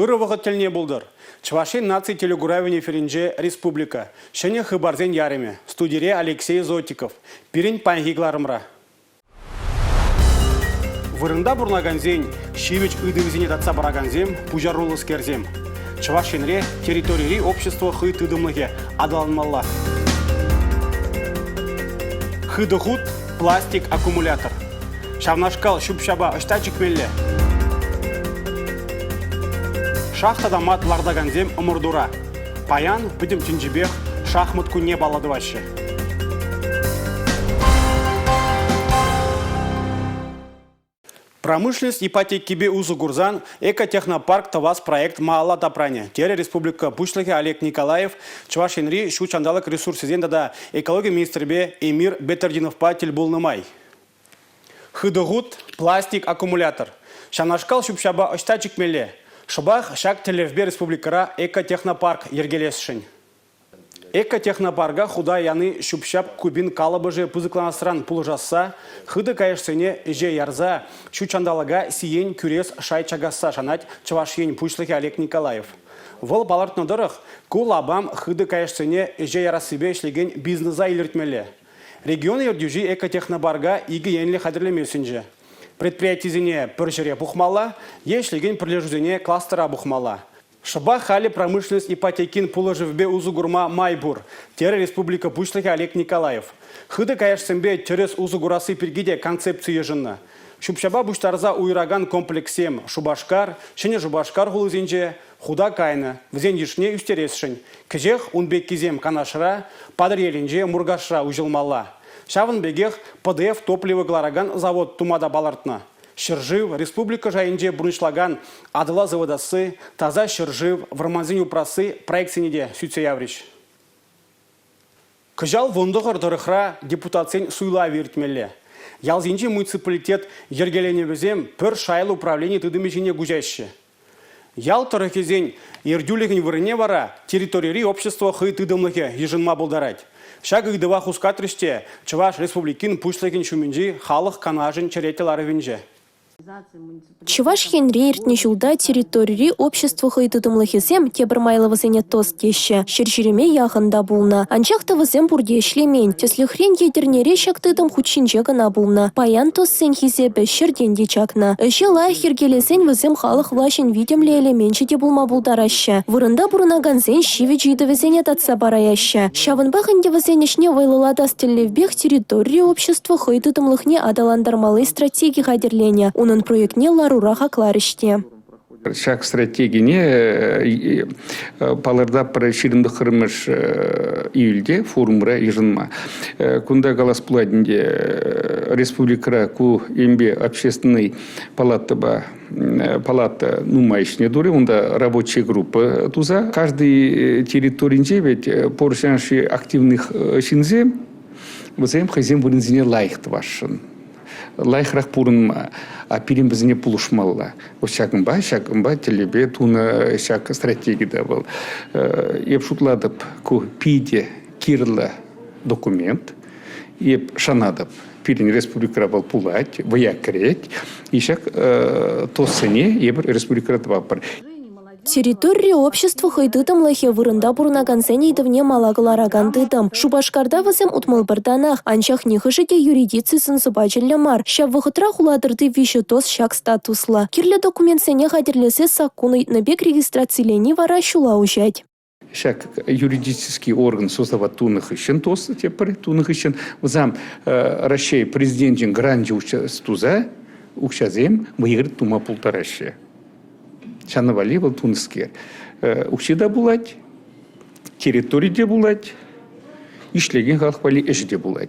Ырӑ вӑхӑт тӗлне пултӑр. Чӑваш Ен наци телекуравӗн эфирӗнче республика. Ҫӗнӗ хыпарсен ярӑмӗ. Студире Алексей Зотиков. Пирӗн паянхи кӑларӑмра. Вырӑнта пурӑнакансен ҫивӗч ыйтӑвӗсене татса паракансем пуҫаруллӑскерсем. Чӑваш Енре территорири общество хӑй тытӑмлӑхӗ аталанмалла. Хытӑ хут, пластик аккумулятор. Ҫавнашкал ҫӳп-ҫапа ӑҫта чикмелле? Шах тата мат лартакансем ӑмӑртура. Паян пӗтӗм тӗнчипех шахмат кунне паллӑ тӑваҫҫӗ. Промышленность ипотекипе усӑ курсан экотехнопарк тӑвас проект малалла тапранӗ, терӗ республика Пуҫлӑхӗ Олег Николаев Чӑваш Енри ҫут ҫанталӑк ресурсӗсен тата экологи министрӗпе Эмир Беттердиновпа тӗл пулнӑ май. Хытӑ хут, пластик аккумулятор. Ҫавнашкал ҫӳп-ҫапа ӑҫта чикмелле? Шӑпах ҫак тӗллевпе республикӑра экотехнопарк йӗркелесшӗн. Экотехнопарка хута яни ҫӳп-ҫап купин калӑпӑшӗ пысӑкланасран пулӑшасса, хытӑ каяшсене ӗҫе ярса ҫут ҫанталӑка сиен кӳрес шай чакасса шанать Чӑваш Ен Пуҫлӑхӗ Олег Николаев. Вӑл палӑртнӑ тӑрӑх, ку лапам хытӑ каяшсене ӗҫе ярассипе ӗҫлекен бизнеса илӗртмелле. Регион ертӳҫи экотехнопарка икӗ енлӗ хатӗрлеме сӗнчӗ. Предприятисене пӗр ҫӗре пухмалла е ӗҫлекен пӗрлешӳсене кластера пухмалла. Шӑпах халӗ промышленность ипотекин пулӑшӑвӗпе усӑ курма май пур, терӗ республика Пуҫлӑхӗ Олег Николаев. Хытӑ каяшсемпе тӗрӗс усӑ курасси пирки те концепци йышӑннӑ. Ҫӳп-ҫапа пуҫтарса уйӑракан комплекссем Шупашкар, Ҫӗнӗ Шупашкар хулисенче хута кайнӑ, вӗсен йышне ӳстересшӗн. Кӗҫех ун пеккисем Канашра, Патӑрьелӗнче, Муркашра уҫӑлмалла. Ҫавӑн пекех ПДФ топливо кӑларакан завод тума та палӑртнӑ. Ҫӗршыв, республика шайӗнче пурнӑҫлакан Атӑла сыватасси, Таса ҫӗршыв, вӑрмансен упрасси проектсене те сӳтсе яврӗҫ. Кӑҫал 19 тӑрӑхра депутатсен суйлавӗ иртмелле. Ялсенчи муниципалитет йӗркеленӗвӗсем пӗр шайлӑ управлени тытӑмӗ ҫине куҫаҫҫӗ. Ял тӑрӑхӗсен ертӳлӗхӗн вырӑнне вара территорири общество хӑй тытӑмлӑхӗ йышӑнма пултарать. Ҫак ыйтӑва хускатрӗҫ те Чӑваш Республикин Пуҫлӑхӗн ҫумӗнчи Халӑх Канашӗн черетлӗ ларӑвӗнче. Чӑваш Енре иртнӗ ҫулта территорири общество хӑй тытӑмлӑхӗсем тепӗр майлӑ вӗсене ТОС теҫҫӗ, 120-е яхӑн та пулнӑ. Анчах та вӗсем пурте ӗҫлемен. Тӗслӗхрен, Етӗрнере ҫак тытӑм хут ҫинче кӑна пулнӑ. Паян ТОСсен хисепӗ ҫӗртен те чакнӑ. Ӗҫе лайӑх йӗркелесен вӗсем халӑх влаҫӗн витӗмлӗ элеменчӗ те пулма пултараҫҫӗ. Вырӑнта пурӑнакансен ҫивӗч ыйтӑвӗсене татса параяҫҫӗ. Ҫавӑнпах ӗнтӗ вӗсен ӗҫне вӑйлӑлатас тӗллевпех территорири общество хӑй тытӑмлӑхне аталантармалли стратеги хатӗрленӗ. Унӑн проектне ларура хакларӗҫ те. Ҫак стратегине палӑртатпӑр 29-мӗш июльте форумра йышӑнма. Кунта калас пулать ӗнтӗ, республикӑра ку енпе общественнӑй палатӑпа палата нумай ӗҫне турӗ, унта рабочая группа туса. Каждый территоринче ведь пур ҫанши активных ҫынсем, вӗсем хӑйсен вырӑнсене лайӑх тӑвасшӑн. лайӑхрах пурӑнма, а пирӗн вӗсене пулӑшмалла. Вот ҫакӑнпа, ҫакӑнпа тӗллевпе тунӑ ҫак стратеги та вӑл. Эп шутлатӑп, ку питӗ кирлӗ документ. Эп шанатӑп, пирӗн республикӑра вӑл пулать, вӑя кӗрет. И ҫак ТОСсене эпир республикӑра тӑватпӑр. Территорири общество хӑй тытӑмлӑхӗ вырӑнта пурӑнакансен ыйтӑвне мала кӑларакан тытӑм. Шупашкарта вӗсем 61 танах, анчах нихӑшӗ те юридици сӑн-сӑпачӗллӗ мар. Ҫав вӑхӑтрах Улатӑрти виҫӗ ТОС ҫак статуслӑ. Кирлӗ документсене хатӗрлесе саккун ыйтнӑ пек регистрацилени вара ҫула уҫать. Ҫак юридический орган создавать тунӑ хыҫҫӑн ТОС тепӗр тунӑ хыҫҫӑн вӗсем Раҫҫей президенчӗн гранчӗ туса укҫасем выиграть тума пултараҫҫӗ. Ҫавна валли вӑл тунӑскер. Укҫи та пулать, территори те пулать, ӗҫлекен халӑх валли ӗҫӗ те пулать.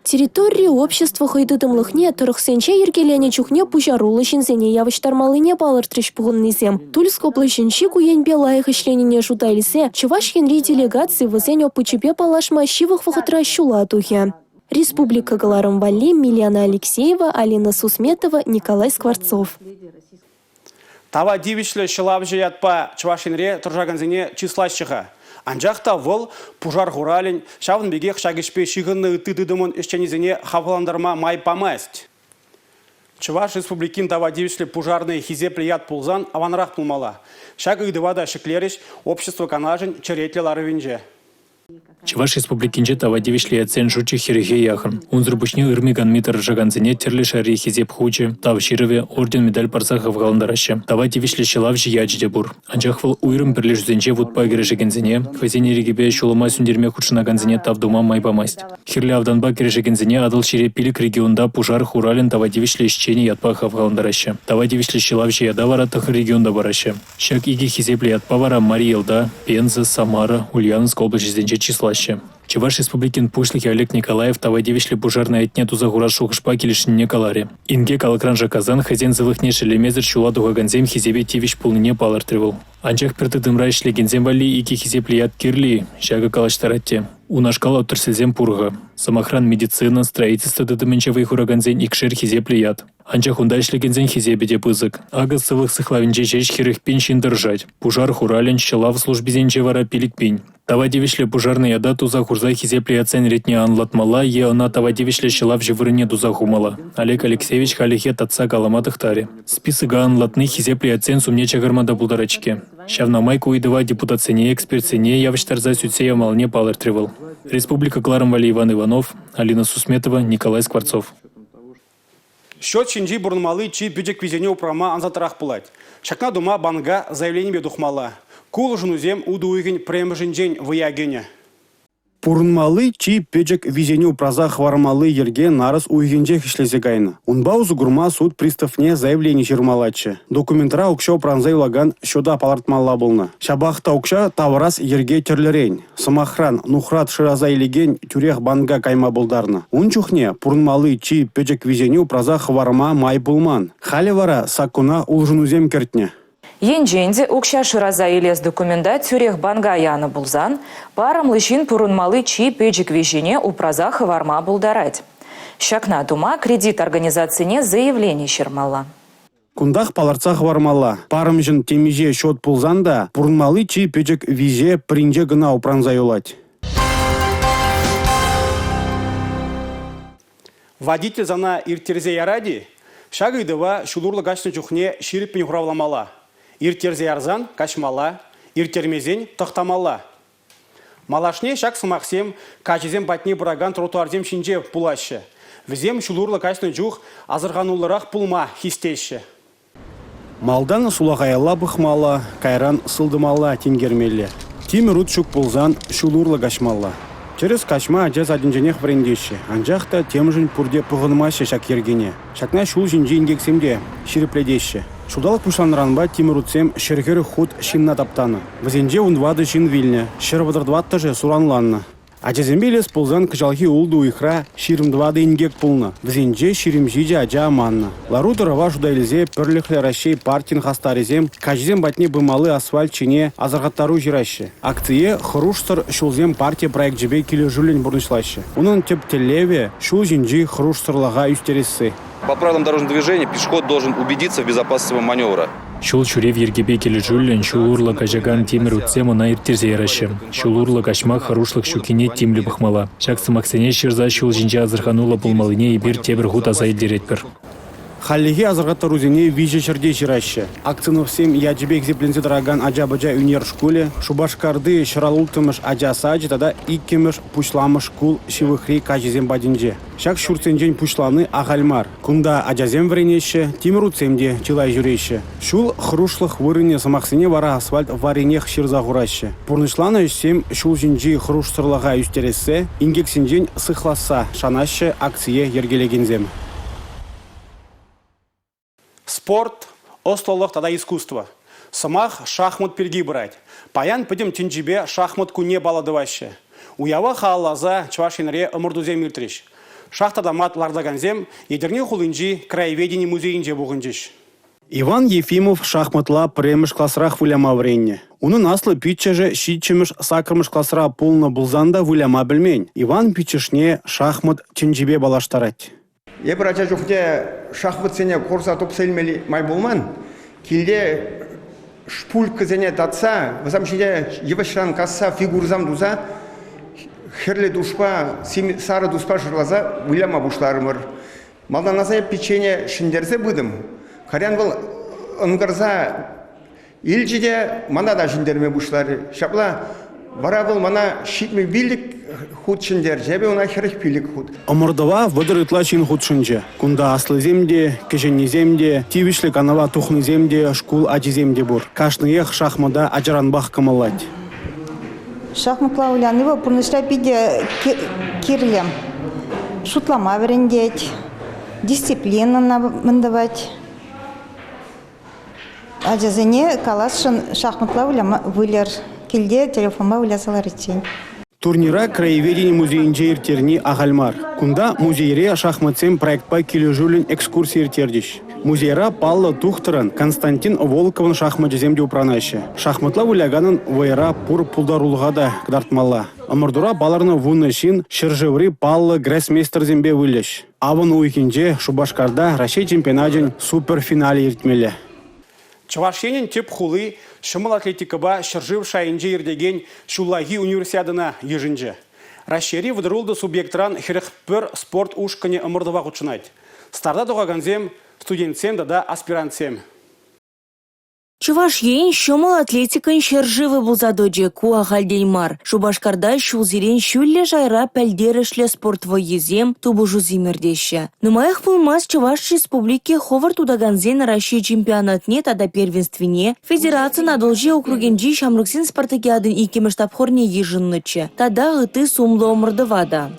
Территорири общество хӑйтытӑмлӑхне тӑрӑхсенче йӗркеленӗ чухне пуҫаруллӑ ҫынсене явӑҫтармаллине палӑртрӗҫ пухӑннисем. Тульск облаҫӗнчи ку енпе лайӑх ӗҫленине шута илсе Чӑваш Енри делегаци вӗсен опычӗпе паллашма ҫывӑх вӑхӑтра ҫула тухӗ. Республика кӑларӑм валли Милена Алексеева, Алина Сусметова, Николай Скворцов. Тава тивӗҫлӗ ҫӑлавҫӑ ятпа Чӑваш Енре тӑрӑшакансене чыслаҫҫӗ-ха. Анчах та вӑл пушар хуралӗн, ҫавӑн пекех ҫак ӗҫпе ҫыхӑннӑ ытти тытӑмӑн ӗҫченӗсене хавхалантарма май памасть. Чӑваш Республикин тава тивӗҫлӗ пушарнӑй хисеплӗ ят пулсан аванрах пулмалла. Ҫак ыйтӑва та ҫӗклерӗҫ общество канашӗн черетлӗ ларӑвӗнче. Чӑваш Республикинче тава тивӗҫлӗ ятсен шучӗ 40-е яхӑн. Унсӑр пуҫне ырми-канми тӑрӑшакансене тӗрлӗ шайри хисеп хучӗ, тав ҫырӑвӗ, орден-медаль парса хавхалантараҫҫӗ. Тава тивӗҫлӗ ҫӑлавҫӑ ячӗ те пур. Анчах вӑл уйрӑм пӗрлешӳсенче вутпа кӗрешекенсене, хӑйсен ирӗкӗпе ҫулӑма сӳнтерме хутшӑнакансене тав тума май памасть. Хӗрлӗ автанпа кӗрешекенсене Атӑлҫире 5 регионта пушар хуралӗн тава тивӗҫлӗ ӗҫченӗ ятпа хавхалантараҫҫӗ. Тава тивӗҫлӗ ҫӑлавҫӑ ята вара 9 регионта параҫҫӗ. Ҫак икӗ хисеплӗ ятпа вара Мари Элта, Пенза, Самара, Ульяновск облаҫӗсенче чыслаҫҫӗ. Чӑваш Республикин Пуҫлӑхӗ Олег Николаев тава тивӗҫлӗ пушарнӑй ятне туса хурас шухӑшпа килӗшнине каларӗ. Инкек алӑкран шаккасан хӑйсен сывлӑхне шеллемесӗр ҫула тухакансем хисепе тивӗҫ пулнине палӑртрӗ вӑл. Анчах пӗр тытӑмра ӗҫлекенсем валли икӗ хисеплӗ ят кирлӗ-и? Ҫакӑ калаҫтарать те. Унашкал отрасльсем пур-ха. Сӑмахран, медицина, строительство тытӑмӗнче вӑй хуракансен икшер хисеплӗ ят. Анчах унта ӗҫлекенсен хисепӗ те пысӑк. Акӑ сывлӑх сыхлавӗнче ҫеҫ 40 пин ҫын тӑрӑшать. Пушар хуралӗн, ҫӑлав службисенче вара 5 пин. Тава тивӗҫлӗ пушарнӑй ята туса хурса хисеплӗ ятсен ретне анлӑлатмалла е ӑна тава тивӗҫлӗ ҫӑлавҫӑ вырӑнне туса хумалла. Олег Алексеевич хальлӗхе татса калама тӑхтарӗ. Списока анлӑлатни хисеплӗ ятсен сумне чакарма та пултарать-ҫке. Ҫавна май ку ыйтӑва депутатсене, экспертсене явӑҫтарса сӳтсе явмаллине палӑртрӗ вӑл. Республика кӑларӑм валли Иван Иванов, Алина Сусметова, Николай Скворцов. Счет ҫинчи пурӑнмалли чи пӗчӗк виҫене упрама ансатрах пулать. Ҫакна тума банка заявленипе тухмалла. Ку улшӑнусем утӑ уйӑхӗн пӗрремӗшӗнчен вӑя кӗнӗ. Пурӑнмалли чи пӗчӗк виҫене упраса хӑвармалли йӗрке нарӑс уйӑхӗнчех ӗҫлесе кайнӑ. Унпа усӑ курма суд приставне заявлени ҫырмаллаччӗ. Документра укҫа упранса юлакан счета палӑртмалла пулнӑ. Ҫапах та укҫа тавӑрас йӗрке тӗрлӗрен. Сӑмахран, нухрат шыраса илекен тӳрех банка кайма пултарнӑ. Ун чухне пурӑнмалли чи пӗчӗк виҫене упраса хӑварма май пулман. Халӗ вара саккуна улшӑнусем кӗртнӗ. Енчен те укҫа шыраса илес документа тӳрех банка янӑ пулсан, парӑмлӑ ҫын пурӑнмалли чи пӗчӗк виҫене упраса хӑварма пултарать. Ҫакна тума кредит организацине заявлени ҫырмалла. Кунтах палӑртса хӑвармалла, парӑмҫӑн темиҫе счет пулсан та пурӑнмалли чи пӗчӗк виҫе пӗринче кӑна упранса юлать. Водитель сана ирттерсе ярать-и? Ҫак ыйтӑва ҫул урлӑ каҫнӑ чухне ҫирӗппӗн хуравламалла. Ирттерсе ярсан каҫмалла, ирттермесен тӑхтамалла. Малашне ҫак сӑмахсем каҫӑсем патне пыракан тротуарсем ҫинче пулаҫҫӗ. Вӗсем ҫул урлӑ каҫнӑ чух асӑрхануллӑрах пулма хистеҫҫӗ. Малтан сулахаялла пӑхмалла, кайран сылтӑмалла тинкермелле. Тимӗр ут ҫук пулсан ҫул урлӑ каҫмалла. Тӗрӗс каҫма ача садӗнченех вӗрентеҫҫӗ, анчах та темшӗн пурте пӑхӑнмаҫҫӗ ҫак йӗркене. Ҫакна ҫул ҫинчи инкексем те ҫирӗплетеҫҫӗ. Ҫулталӑк пуҫланнӑранпа тимӗр утсем 140 хут ҫынна таптанӑ. Вӗсенче 14 ҫын вилнӗ, 134-шӗ суранланнӑ. Ачасемпе илес пулсан кӑҫалхи ултӑ уйӑхра 24 инкек пулнӑ. Вӗсенче 27 ача аманнӑ. Лару-тӑрӑва шута илсе Пӗрлӗхлӗ Раҫҫей партин хастарӗсем каҫӑсем патне пымалли асфальт ҫине асӑрхаттару ҫыраҫҫӗ. Акцие «Хӑрушсӑр ҫулсем» парти проекчӗпе килӗшӳллӗн пурнӑҫлаҫҫӗ. Унӑн тӗп тӗллевӗ – ҫул ҫинчи хӑрушсӑрлӑха ӳстересси. По правилам дорожного движения пешеход должен убедиться в безопасности своего маневра. Ҫул ҫӳрев йӗркипе килӗшӳллӗн ҫул урлӑ каҫакан тимӗр утсем ӑна ирттерсе яраҫҫӗ. Ҫул урлӑ каҫма хӑрушлӑх ҫуккине тимлӗ пӑхмалла. Ҫак сӑмахсене ҫырса ҫул ҫинче асӑрхануллӑ пулмаллине эпир тепӗр хут аса илтеретпӗр. Хальлӗхе асӑрхаттарусене виҫӗ ҫӗрте ҫыраҫҫӗ. Акциновсем ячӗпе хисепленсе тӑракан ача-пӑча ӳнер шкулӗ, Шупашкарти 160-мӗш ача сачӗ тата иккӗмӗш пуҫламӑш шкул ҫывӑхри каҫӑсем патӗнче. Ҫак ҫуртсенчен пуҫлани ахаль мар. Кунта ачасем вӗренеҫҫӗ, тимӗр утсем те чылай ҫӳреҫҫӗ. Ҫул хӑрушлӑх вырӑнӗ сӑмахсене вара асфальт варринех ҫырса хураҫҫӗ. Пурнӑҫланӑ ӗҫсем ҫул ҫинчи хӑрушсӑрлӑха ӳстерессе, инкексенчен сыхласса шанаҫҫӗ акцие йӗркелекенсем. Спорт, ӑслӑлӑх тата искусство. Сӑмах шахмат пирки пырать. Паян пӗтӗм тӗнчипе шахмат кунне паллӑ тӑваҫҫӗ. Уява халалласа Чӑваш Енре ӑмӑртусем иртрӗҫ. Шах тата мат лартакансем Етӗрне хулинчи краеведени музейӗнче пухӑнчӗҫ. Иван Ефимов шахматла пӗрремӗш класрах выляма вӗреннӗ. Унӑн аслӑ пиччӗшӗ ҫиччӗмӗш, саккӑрмӗш класра пулнӑ пулсан та выляма пӗлмен. Иван пиччӗшне шахмат тӗнчипе паллаштарать. Эпир ача чухне шахматсене курса тупса илмелли май пулман. Килте шпулькӑсене татса, вӗсем ҫине йывӑҫран касса фигурӑсем туса хӗрлӗ тушпа, сарӑ туспа шарласа выляма пуҫларӑмӑр. Малтанласа эп пиччене ҫӗнтерсе пытӑм. Кайран вӑл ӑнкӑрса илчӗ те мана та ҫӗнтерме пуҫларӗ. Ҫапла вара вӑл мана 75 хут ҫӗнтерчӗ, эпӗ ӑна 45 хут. Ӑмӑртӑва 30 ытла ҫын хутшӑнчӗ. Кунта аслисем те, кӗҫӗннисем те, тивӗҫлӗ канӑва тухнисем те, шкул ачисем те пур. Кашниех шахмата ачаранпах кӑмӑллать. Шахматла выляни вӑл пурнӑҫра питӗ кирлӗ. Шутлама вӗрентет, дисциплинӑна мӗн тӑвать. Ачасене каласшӑн шахматла выляма выльӑр, килте телефонпа выляса лариччен. Турнира краеведени музейӗнче ирттерни ахаль мар. Кунта музейре шахматсем проектпа килӗшӳллӗн экскурси ирттерчӗҫ. Музейра паллӑ тухтӑрӑн Константин Волковӑн шахмачӗсем те упранаҫҫӗ. Шахматла выляканӑн вӑйӑра пур пултарулӑха та кӑтартмалла. Ӑмӑртура палӑрнӑ 10 ҫын ҫӗршыври паллӑ гроссмейстерсемпе вылӗҫ. Авӑн уйӑхӗнче Шупашкарта Раҫҫей чемпионачӗн суперфиналӗ иртмелле. Чӑваш Енӗн тӗп хули ҫӑмӑл атлетикӑпа ҫӗршыв шайӗнче иртекен ҫуллахи универсиадӑна йышӑнчӗ. Раҫҫейри 36 субъектран 41 спорт ушкӑнӗ ӑмӑртӑва хутшӑнать. Старта тухакансем – студентсем тата аспирантсем. Чӑваш Ен ҫӑмӑл атлетикӑн ҫӗршывӗ пулса тӑчӗ. Ку ахальтен мар. Шупашкарта ҫулсерен ҫӳллӗ шайра пӗлтерӗшлӗ спорт вӑййисем, тупӑшусем иртеҫҫӗ. Нумаях пулмасть Чӑваш Республики хӑвӑрт утакансен Раҫҫей чемпионатне тата первенствине, федерацин Атӑлҫи округӗнчи ҫамрӑксен спартакиадин иккӗмӗш тапхӑрне йышӑннӑччӗ тата ытти сумлӑ ӑмӑртӑва та.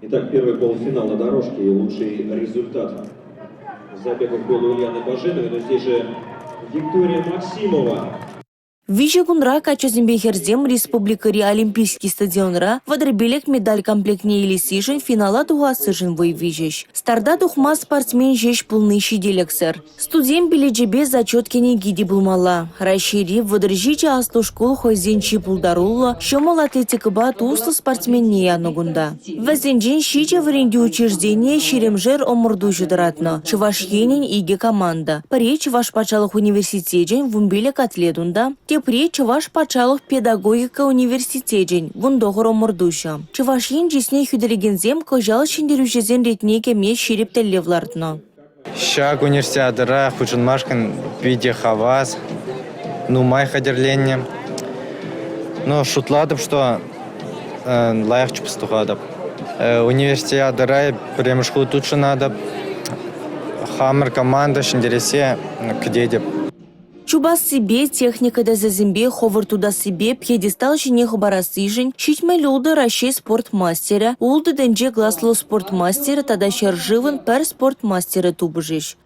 Итак, первый полуфинал на дорожке и лучший результат в забегах был у Ульяны Баженовой, но здесь же Виктория Максимова. Виҫӗ кунра каччӑсемпе хӗрсем республикӑри Олимпийский стадионра 35 медаль комплектне илессишӗн финала тухассишӗн вӑй виҫӗҫ. Старта тухма спортсмен ҫеҫ пулни ҫителӗксӗр. Студент билечӗпе зачет кӗнеки те пулмалла. Раҫҫейри 37 аслӑ шкул хӑйсен чи пултаруллӑ, ҫӑмӑл атлетикӑпа туслӑ спортсменне янӑ кунта. Вӗсенчен ҫичӗ вӗрентӳ учрежденийӗ ҫирӗмшер ӑмӑртуҫӑ тӑратнӑ. Чӑваш Енӗн икӗ команда. Пӗри Чӑваш патшалӑх университечӗн 15 атлет унта, тепри Чӑваш патшалӑх педагогика университечӗн 19 ӑмӑртуҫӑ. Чӑваш Ен чысне хӳтӗлекенсем кӑҫал ҫӗнтерӳҫӗсен ретне кӗме ҫирӗп тӗллев лартнӑ. Ҫак универсиадӑра хутшӑнмашкӑн питӗ хавас, нумай хатӗрленнӗ. Но шутлатӑп, что лайӑх чупса тухатӑп. Универсиадӑра пӗрремӗш хут хутшӑнатӑп. Хамӑр команда ҫӗнтерессе кӗтетӗп. Чупассипе, техника тӗсӗсемпе хӑвӑрт утассипе пьедестал ҫине хӑпарассишӗн 76 Раҫҫей спорт мастерӗ, 6 тӗнче класлӑ спорт мастерӗ тата ҫӗршывӑн пӗр спорт мастерӗ тупӑшӗҫ.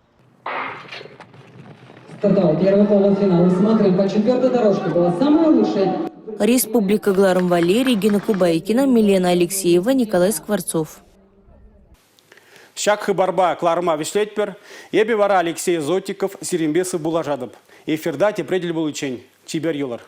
Стартовал первый полуфинал. Смотрим, по четвертой дорожке была самая лучшая. Республика кӑларӑм валли Регина Кубайкина, Милена Алексеева, Николай Скворцов. Ҫак хыпарпа кӑларӑма вӗҫлетпӗр. Эпӗ вара Алексей Зотиков сирӗнпе сывпуллашатӑп. Эфирта тепре тӗл пуличчен. Чипер юлӑр.